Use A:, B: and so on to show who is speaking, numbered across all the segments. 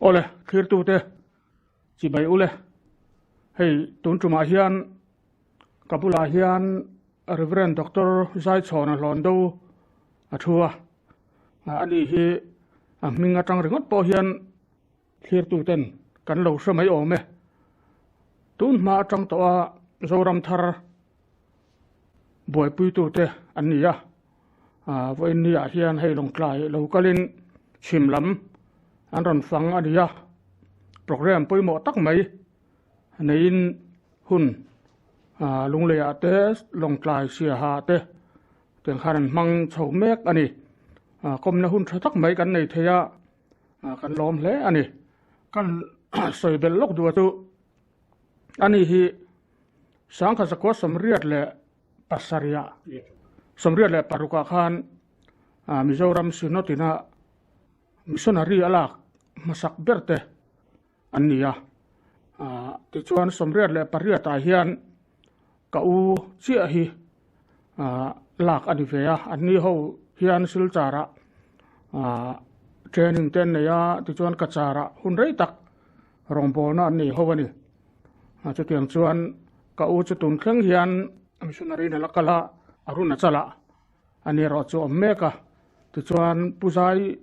A: Awle, thlirtute chibai ule, hei tun tumah hian ka bulah hian Rev. Doctor Zaichhawna Hlawndo a thu a, ani hi a hming atang ringawt pawh hian Thlirtuten kan lo hre mai awm e. Tun hma atang tawh a Zoram thar buaipuitute an ni a. Vawiin ni ah hian hei Lawngtlai lo kalin chhim lam an rawn fang a ni a. Programme pawimawh tak mai neiin hun Lungleiah te Lawngtlai Siaha te tiang khan an hmang chho mek a ni. Kawmna hun tha tak mai kan nei thei a. Kan lawm hle a ni. Kan sawi belh lawk duh a chu ani hi sangkha zakua sawmriat leh pasarih sawmriat leh parukah khan Mizoram Synod ina missionary a lak hmasak ber te an ni a. Tichuan sawmriat leh pariatah hian ka u chiah hi lak a ni ve a, anni ho hian Silchar-ah training te an nei a, tichuan Kachar-ah hun rei tak rawngbawlna an nei ho a ni. Chutiang chuan ka u chu tun thleng hian missionary in a la kal a, Arunachal-ah a ni erawh chu a awm mek a. Tichuan Pu Zai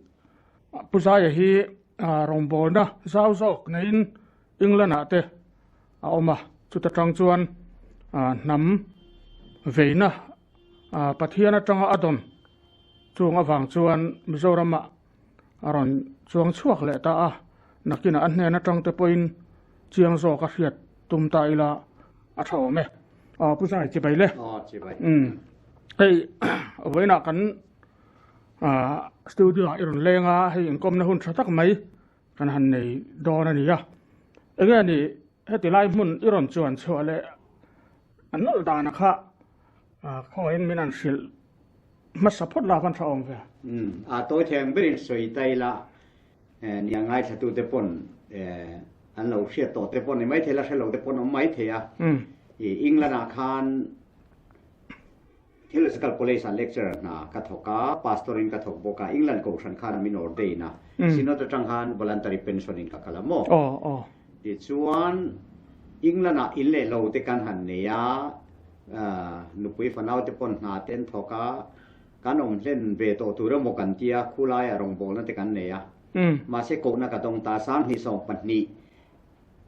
A: Pu Zaia hi rawngbawlna zau zawk neiin England-ah te a awm a, chuta tang chuan hnam veina Pathian atanga a dawn chung avang chuan Mizoramah a rawn chuang chhuak leh ta a, nakinah a hnen atang te pawhin chiang zawk a hriat tum ta ila a tha awm e. Aw Pu Zai chibai le.
B: Aw chibai.
A: Hei vawiinah kan studio ah i rawn leng a, hei inkawmna hun tha tak mai kan han nei dawn a ni a. Enge ni heti lai hmun i rawn chuan chhuah leh an nawlh dana kha khawngahin min han hrilh hmasa phawt la kan tha awm ve.
B: A tawi thei ang berin sawi ta ila nia ngaithlatute pawn an lo hriat tawh te pawh ni maithei la hre lo te pawn awm maithei a. England ah khan Theological College ah lecturer hna ka thawk a, pastor in ka thawk bawk a, England kohhran khan a min ordain a, Synod atang khan voluntary pension in ka kal a maw? Tichuan England ah in leh lo te kan han nei a, nupui fanau te pawn hna te an thawk a, kan awm hlen ve tawh tur emaw kan tia, khulai ah rawngbawlna te kan nei a, mahse kohna ka dawng ta, 2020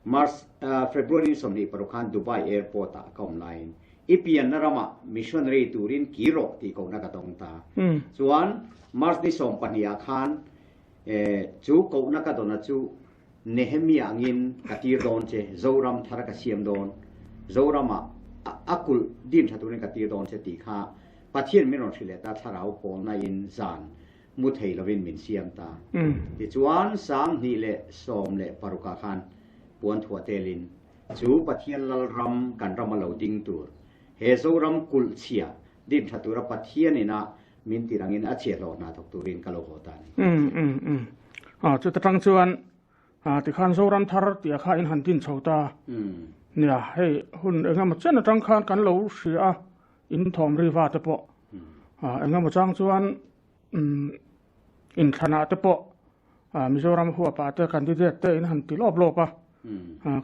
B: March, February 26 khan Dubai Airport ah ka awm laiin i pianna ramah missionary turin kir rawh tih kohna ka dawng ta. Chuan March ni 12 ah khan chu kohna ka dawna chu Nehemiah angin ka tir dawn che, Zoram thar ka siam dawn, Zoramah a kulh din tha turin ka tir dawn che tih kha Pathian min rawn hrilh leh ta, thlarau pawlna in zan mu thei lovin min siam ta. Tichuan, 2016 ah khan puan thuah telin chu Pathian Lalram kan rama lo ding tur, he Zoram kulh chhia din tha tura Pathian ina min tir angin a chhiahhlawh hna thawk turin ka lo haw ta a ni.
A: Chuta tang chuan tikhan Zoram thar tih kha in han din chho ta. Nia, hei hun engemaw chen atang khan kan lo hria a, in thawm riva te pawh engemaw chang chuan inthlanah te pawh Mizoram huapah te candidate te in han ti lawp lawp a,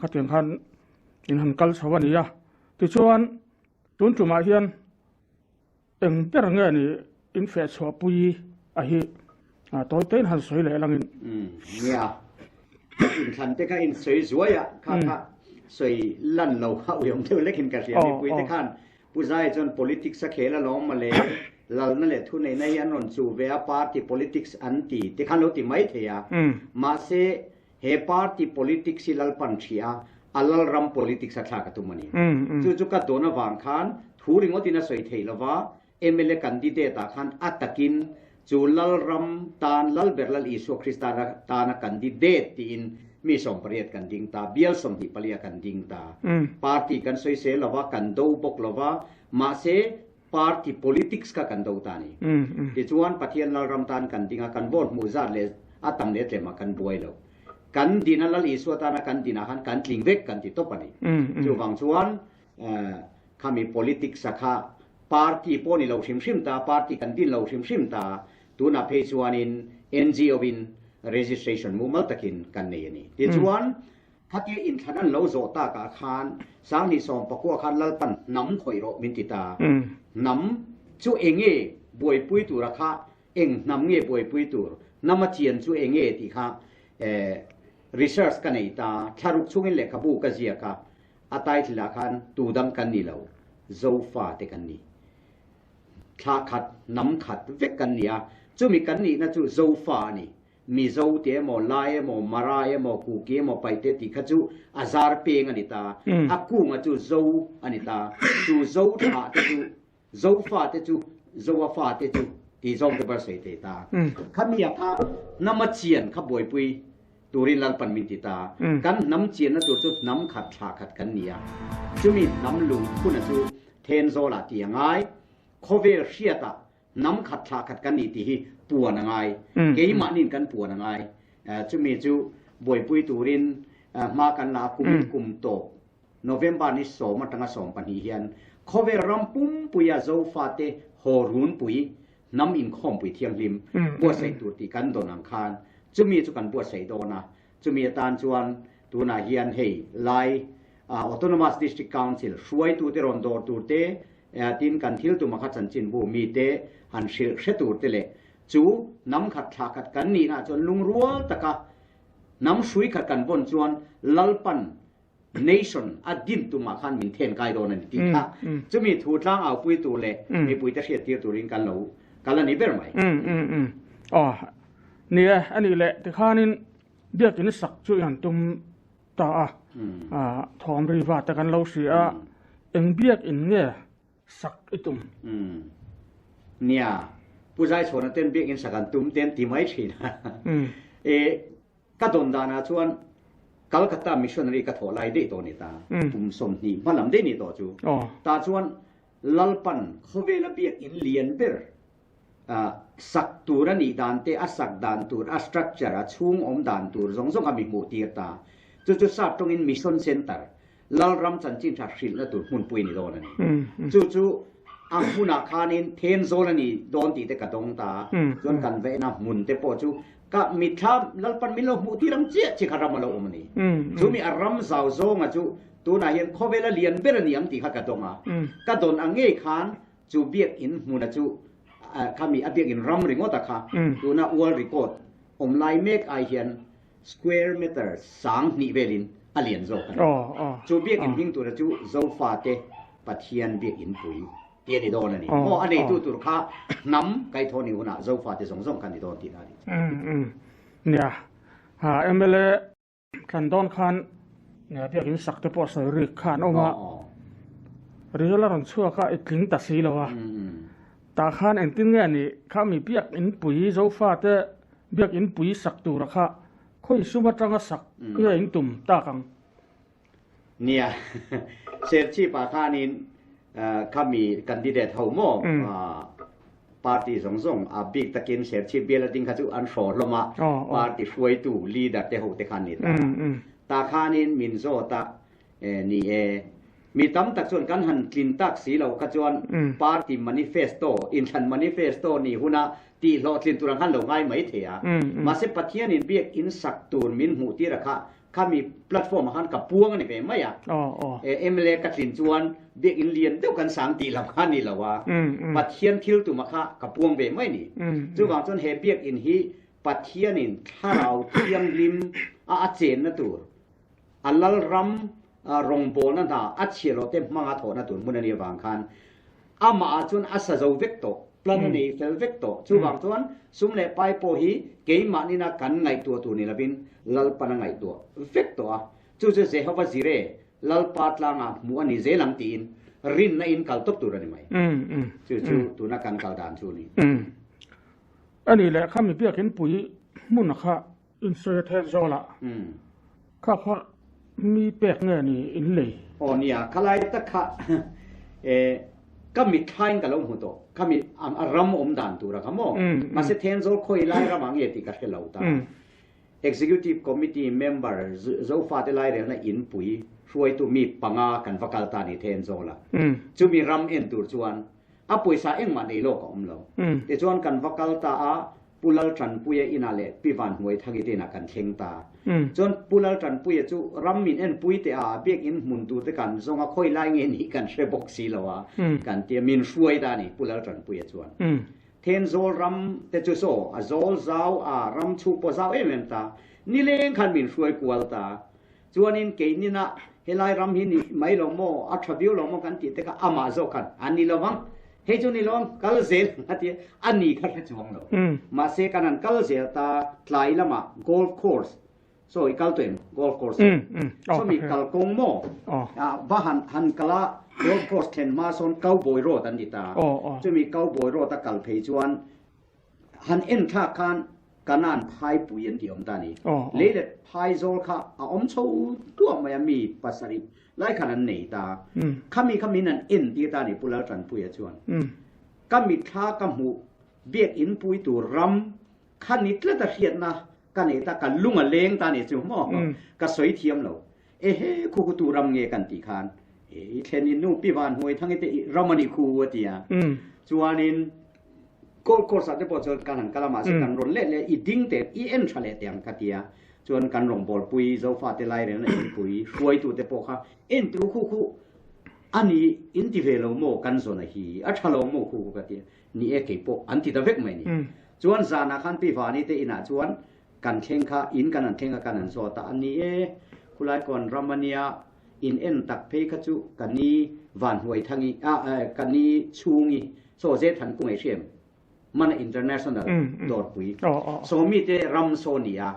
A: khatiang khan in han kal chho a ni a. Tichuan tun tumah hian eng ber nge ni in feh chhuahpui a hi tawi te in han sawi leh langin.
B: Nia, inthlan te kha in sawi zuai a, kha kha sawi lan lo kha uiawm deuh lekin ka hria mipui te khan Pu Zai chuan politics a khel alawm mawle, lalna leh thuneihna hi an rawn chuh ve a, party politics an ti ti khan lo ti mai thei a. Mahse, he party politics hi Lalpan ṭhih a, a lalram politics a thlak a tum a ni. Chu chu ka dawn avang khan thu ringawtin a sawi theih lova, mla candidate ah khan a takin Chu Lalram tan Lalber Lal Isua Krista tana candidate tiin mi 18 kan ding ta, bial 24 a kan ding ta. Party kan sawisel lo va, kan do bawk lo va, mahse party politics kha kan do ta a ni. Tichuan Pathian Lalram tan kan ding a, kan vote hmuh zat leh a tam leh tlem ah kan buai lo. Kan dina Lal Isua tana kan dinah khan kan tling vek kan ti tawp a ni. Chuvang chuan Khami politics a kha party pawh ni lo hrim hrim ta, party kan din lo hrim hrim ta, tunah phei chuanin NGO in registration mumal takin kan nei a ni. Tichuan, khatia inthlan an lo zawh takah khan 2019 khan Lalpan hnam khawih rawh min ti ta. Hnam chu enge buaipui tura kha eng hnam nge buaipui tur, hnam a chian chu enge tih kha research ka nei ta. Thlaruk chungin lehkhabu ka ziak a, a title ah khan tu dang kan ni lo, Zofa te kan ni. Thla khat, hnam khat vek kan ni a, chumi kan nihna chu Zofa a ni. Mizo te emaw, Lai emaw, Mara emaw, Kuki emaw, Paite tih kha chu a zar peng a ni ta. A kunga chu Zo a ni ta. Chu Zo thlah te chu, Zofa te chu, Zoa fa te chu tih zawng te ber sawi thei ta. Khami a kha hnam a chian kha buaipui turin Lalpan min ti ta. Kan hnam chianna tur chu hnam khat thlah khat kan ni a. Chumi hnam lungphuna chu Thenzawlah tih a ngai. Khawvel hriatah hnam khat thlah khat kan ni tih hi puan a ngai. Keimahniin kan puan a ngai. Chumi chu buaipui turin hma kan la a, kumin kum tawp November ni 10 atanga 12 hian khawvel ram pumpuia Zofate haw runpui hnam inkhawmpui thianghlim buatsaih tur tih kan dawn ang khan chumi chu kan buatsaih dawn a. Chumi atan chuan tunah hian hei lai Autonomous District Council hruaitute rawn dawr tur te, tin kan thil tuma kha chanchinbu mite han hrilh hre tur te leh chu hnam khat thlah khat kan nihna chuan lungrual taka hnam hrui khat kan vawn chuan Lalpan nation a din tumah khan min then kai dawn a ni tih kha chumi thu tlang aupui tur leh mipuite hriat tir turin kan lo kal a ni ber mai.
A: Aw ni e, a nih leh tikhanin biakin sak chu i han tum ta a, thawm ri va te kan lo hria a, eng biakin nge sak i tum?
B: Nia, Pu Zaichhawna ten biakin sak an tum ten ti mai thin a. E, Ka dawn danah chuan Calcutta missionary ka thawh lai daih tawh a ni ta, kum 20 hma lam daih ni tawh chu. Tah chuan Lalpan khawvela biakinn lian ber sak tur a nih dan te, a sak dan tur, a structure, a chhung awm dan tur zawng zawng kha mi hmuh tir ta. Chu chu sap tawngin Mission Centre, Lalram chanchin tha hrilhna tur hmunpui a ni dawn a ni. Chu chu a hmunah khanin Thenzawl a ni dawn tih te ka dawng ta a, chuan kan va en a hmun te pawh chu ka mitthla Lalpan min lo hmuh tir ang chiah chiah kha ram a lo awm a ni. Chumi a ram zau zawnga chu tunah hian khawvela lian ber a ni ang tih kha ka dawng a, ka dawn ang ngei khan chu biakinn hmuna chu khami a biakinn ram ringawt a kha tuna world record awm lai mek ai hian Square meter 2000 velin a lian zawk a ni. Chu biakinn hming tura chu Zofate Pathian biakinn pui tih a ni dawn a ni. Maw a neitu tur kha hnam kaithaw ni hunah Zofate zawng zawng kha a ni dawn tihna a ni.
A: Nia, mla thlan dawn khan biakinn sak te pawh sawi rik kha an awm a, ril a rawn chhuak a, i tling ta si lo a. Tah khan engtin nge ni kha mi biakinn pui Zofate Biakinn pui sak tura kha khawi sum atanga sak nge in tum tak ang?
B: Nia, Serchhip ah khanin khami candidate ho maw party zawng zawng a bik takin Serchhip bial a ding kha chu an hraw hlawm a, party hruaitu leader te ho te khan ni ta. Tah khanin min zawt a ni e. Mi tam tak chuan kan han tlin tak si lo kha chuan party manifesto, inthlan manifesto ni huna tih hlawhtlin tur ang khan lo ngai mai thei a. Mahse Pathianin biak in sak tur min hmuh tir a kha, khami platform ah khan ka puang a ni ve mai a. Mla ka tlin chuan biak in lian deuh kan sang tih lam kha a ni lo a. Pathian thil tuma kha ka puang ve mai a ni. Chuvang chuan he biak in hi Pathianin thlarau thianghlim a a chenna tur, A lalram rawngbawlna hna a chhiah loh te hmanga thawhna tur hmun a nih avang khan amah ah chuan a sa zo vek tawh, plan a nei fel vek tawh. Chuvang chuan sum leh pai pawh hi keimahnin a kan ngaihtuah tur ni lovin Lalpan a ngaihtuah vek tawh a, chu chu Jehova Jireh, Lalpa tlangah hmuh a ni zel ang tiin rinna in kal tawp tur a ni mai. Chu chu tuna kan kal dan chu a ni.
A: A nih leh kha mi biakin pui hmun kha Insawi a then zawlah kha kha mi pek nge ni in lei?
B: Aw nia, khalai tak kha e ka mitthlain ka lo hmu tawh, kha mi a ram awm dan tur a kha maw? Mahse Thenzawl khawi lai ramah nge tih ka hre lo ta. Executive Committee member Zofate Lairelna inpui hruaitu mi panga kan va kal ta ni Thenzawla. Chumi ram en tur chuan a pawisa engmah nei lawk a awm lo. Tichuan kan va kal ta a. Pu Laltanpuia inah leh Pi Vanhnuaithangi te inah kan thleng ta. Chuan Pu Laltanpuia chu ram min enpui teh a, biakinn hmun tur te kan zawng a, khawi lai nge nih kan hre bawk si lo a, kan tia min hruai ta a ni Pu Laltanpuia chuan. Thenzawl ram te chu saw a zawl zau a, ram chhuk pawh zau em em ta. Nileng khan min hruai kual ta. Chuanin keininah helai ram hi ni mai lo maw, a tha viau lo maw kan tih te kha amah zawk khan a ni lovang, hei chu ni lo ang, kal zel a ti a, a ni kha hre chuang lo. Mahse kan han kal zel ta tlai lamah golf course, saw i kal tawh em golf course ah? Sawmi kalkawng maw va han han kal a, golf course thlen hma sawn cowboy road an ti ta, chumi cowboy road a kal phei chuan Han en thlak khan Kanan phaipui an tih awm ta a ni. Lei leh phaizawl kha a awm chho duah mai a, mi pasarih lai khan an nei ta. Khami kha min an en tir ta a ni Pu Laltanpuia chuan. Ka mitthla ka hmuh biakinn pui tur ram kha ni tlat a hriatna ka nei ta, ka lung a leng ta a ni chu maw ka sawi thiam lo. Ehe khu khu tu ram nge kan tih khan i thlen in nu Pi Vanhnuaithangi te ram a ni khu a ti a. Chuanin Golf course ah te pawh chuan kan han kal a mahse kan rawn leh leh i ding teh i en tha leh teh ang ka ti a, chuan kan rawngbawlpui Zofate lairelna inpui hruaitu te pawh kha en teh u khu khu a ni in ti ve lo maw kan zawn a hi a tha lo maw khu khu ka ti a, ni e kei pawh an ti ta vek mai ni. Chuan zanah khan Pi Vani te inah chuan kan thleng kha in kan han thleng a kan han zawt a, a ni e khulai kawn ram a nia In en tak phei kha chu ka ni Vanhnuaithangi a ka ni Chhungi saw Zethan kung ei hriam mana international dawrpui saw mite ram saw ni a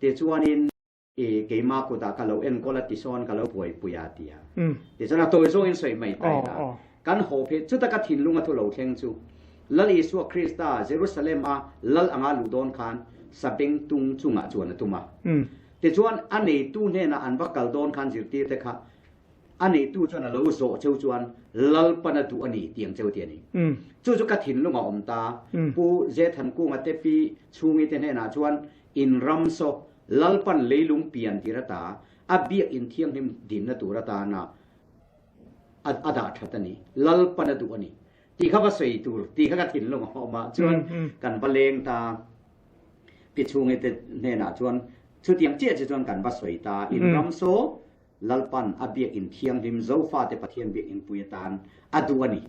B: te chuanin i keima kutah ka lo enkawl a tisawn ka lo buaipui a ti a tichuan a tawi zawngin sawi mai ta ila kan haw phei chuta ka thinlung a thu lo thleng chu Lal Isua Krista Jerusalem a lal anga luh dawn khan sabeng tung chungah chuan a tum a. Tichuan, a neitu hnenah an va kal dawn khan zirtirte kha a neitu chuan a lo zawh cheu chuan Lalpan a duh a ni tih ang cheu ti a ni. Chu chu ka thinlung a awm ta. Pu Zethankunga te pi Chhungi te hnenah chuan in ram saw Lalpan leilung pian tir ata a biak in thianghlim dinna tur atana a dah that a ni. Lalpan a duh a ni tih kha va sawi tur tih kha ka thinlung a awm a. Chuan kan va leng ta. Pi chhungi te hnenah chuan chutiang chiah che chuan kan va sawi ta, in ram saw Lalpan a biakinn thianghlim Zofate Pathian biakinn pui atan a duh a ni,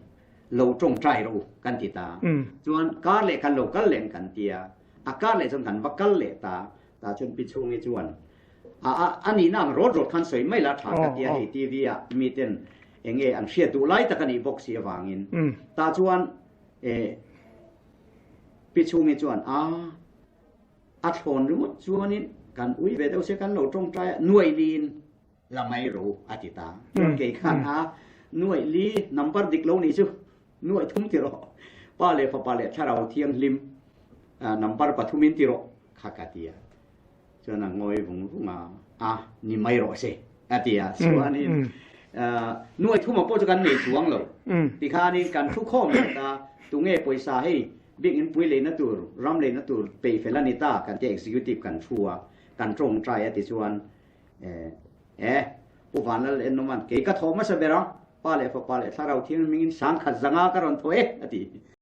B: lo tawngtai rawh u kan ti ta. Chuan kar leh kan lo kal leh kan ti a, a kar leh chuan kan va kal leh ta, tah chuan Pi chhungi chuan a a a nihna ang rawt rawt khan sawi mai la tha ka ti a, hei TV ah miten enge an hriat duh lai tak a nih bawk si avangin tah chuan eh Pi Chhungi chuan, A, a thlawn ringawt chuanin kan ui ve deuh se kan lo tawngtai a, nuaih liin la mai ro a ti ta. Chuan kei khan a, nuaih li number dik lo nih chu, nuaih thum ti rawh, pa leh fapa leh thlarau thianghlim number pathumin ti rawh kha ka ti a. Chuan a ngawi vung vung a, a ni mai rawh se a ti a. Chuanin nuai thuma pawh chu kan nei chuang lo. Tikhanin kan thu khawm leh ta, tunge pawisa hei biakinn pui leina tur, ram leina tur peih fel a ni ta kan tia executive kan thu a, kan tawngtai a ti chuan eh Pu Vanlal Enawman kei ka thawh hmasa ber ang, pa leh fapa leh thlarau thianghlim hmingin sangkhat zanga ka rawn thaw e a ti.